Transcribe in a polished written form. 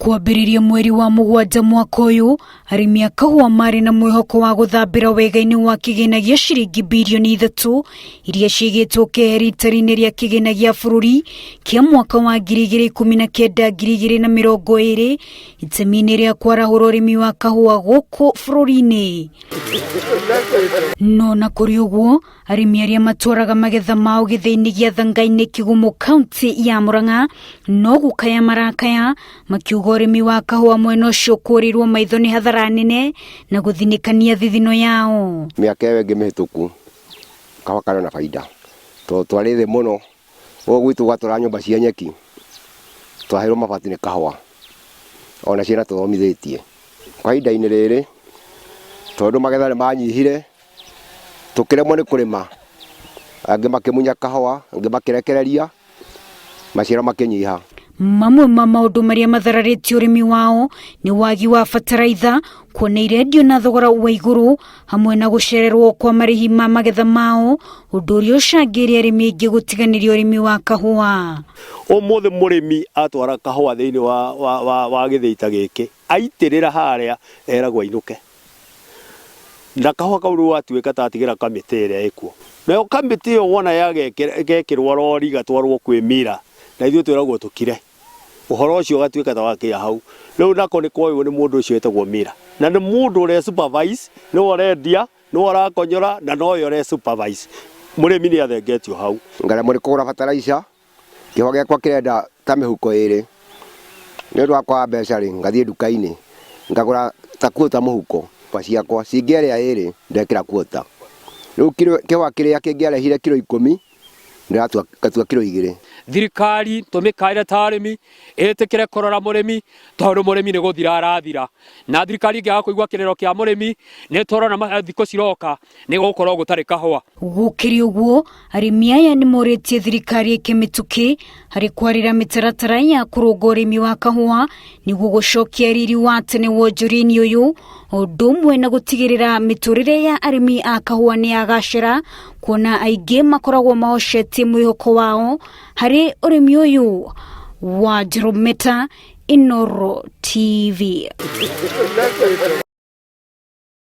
Kwambĩrĩria mweri wa mũgwanja mwaka ũyũ, arĩmi a kahũa marĩ na mwĩhoko wa gũthambĩra wega-inĩ wa kĩgĩna gĩa ciringi birioni 3 iria ciigĩtwo keheri itari-inĩ rĩa kĩgĩna gĩa bũrũri kĩa mwaka wa 2019 2020 itemi-inĩ rĩa kwarahũra ũrĩmi wa kahũa gũkũ bũrũri-inĩ. No na kũrĩ ũguo, arĩmi arĩa matwaraga magetha mao gĩthĩi-inĩ gĩa Thangainĩ Kigumo kaunti ya Murang'a no gũkaya marakaya makiuga ũrĩmi wa kahũa mwena ũcio kũrĩrwo maitho nĩ hathara nene na gũthinĩkania thithino yao. Mĩaka ĩyo ĩngĩ mĩhĩtũku kahũa karĩ na baida tondũ twarĩ thĩ mũno, gũkũ gwitũ gwatũraga nyũmba cia nyeki, twaheirwo mabati nĩ kahũa ona ciana tũthomithĩtie. Kwa ihinda-inĩ rĩrĩ tondũ magetha nĩ manyihire tũkĩremwo nĩ kũrĩma, angĩ makĩmunya kahũa, angĩ makĩrekereria, maciaro makĩnyiha. Mamwe ma maũndũ marĩa mathararĩtie ũrĩmi wao nĩ wagi wa bataraitha, kuona irendio na thogora wa igũrũ, hamwe na gũcererwo kwa marĩhi ma magetha mao, ũndũ ũrĩa ũcangĩire arĩmi aingĩ gũtiganĩria ũrĩmi wa kahũa. Ũmũthĩ mũrĩmi atwara kahũa thĩinĩ wa gĩthĩi ta gĩkĩ, aitĩrĩra harĩa eragwo ainũke. Na kahũa kau rĩu gatuĩka ta atigĩra kamĩtĩ ĩrĩa ĩkuo. Nayo kamĩtĩ ĩyo wona yagekĩrwo rori gatwarwo kwĩ mira, na ithuĩ twĩragwo tũkire. Ũhoro ũcio ũgatuĩka ta wakinya hau. Rĩu nako nĩ koywo nĩ mũndũ ũcio wĩtagwo mira. Na nĩ mũndũ ũre supervise, nĩwe ũrendia, nĩwe ũrakonyora na nowe ũre supervise. Mũrĩmi nĩ athengetio hau. Ngaremwo nĩ kũgũra bataraitha, kĩhũa gĩakwa kĩrenda ta mĩhuko ĩrĩ, nĩ ũndũ wa kwaga mbeca rĩ, ngathiĩ nduka-inĩ ngagũra ta quarter mũhuko ciakwa, cingĩarĩa ĩrĩ ndekĩra quarter. Rĩu kĩhũa kĩrĩa kĩngĩarehire kiro 10 ndĩratua ngatua kiro 2. Thirikari tũmĩkaĩre ta arĩmi ĩtĩkĩre kũrora mũrĩmi tondũ mũrĩmi nĩ gũthira arathira, na thirikari ĩngĩaga kũigua kĩrĩro kĩa mũrĩmi nĩ tũrona thikũ ciroka nĩ gũgũkorwo gũtarĩ kahũa. Gũkĩrĩ ũguo, arĩmi aya nĩ morĩtie thirikari ĩke mĩtũkĩ harĩ kwarĩra mĩtaratara ya kũrũnga ũrĩmi wa kahũa nĩguo gũcokia riri wa tene wonjoria-inĩ ũyũ, o ũndũ ũmwe na gũtigĩrĩra mĩtũrĩre ya arĩmi a kahũa nĩ yagacĩra, kuona aingĩ makoragwo mahocetie mwĩhoko wao harĩ ũrĩmi ũyũ. Wa Njirũ Meta, Inooro TV.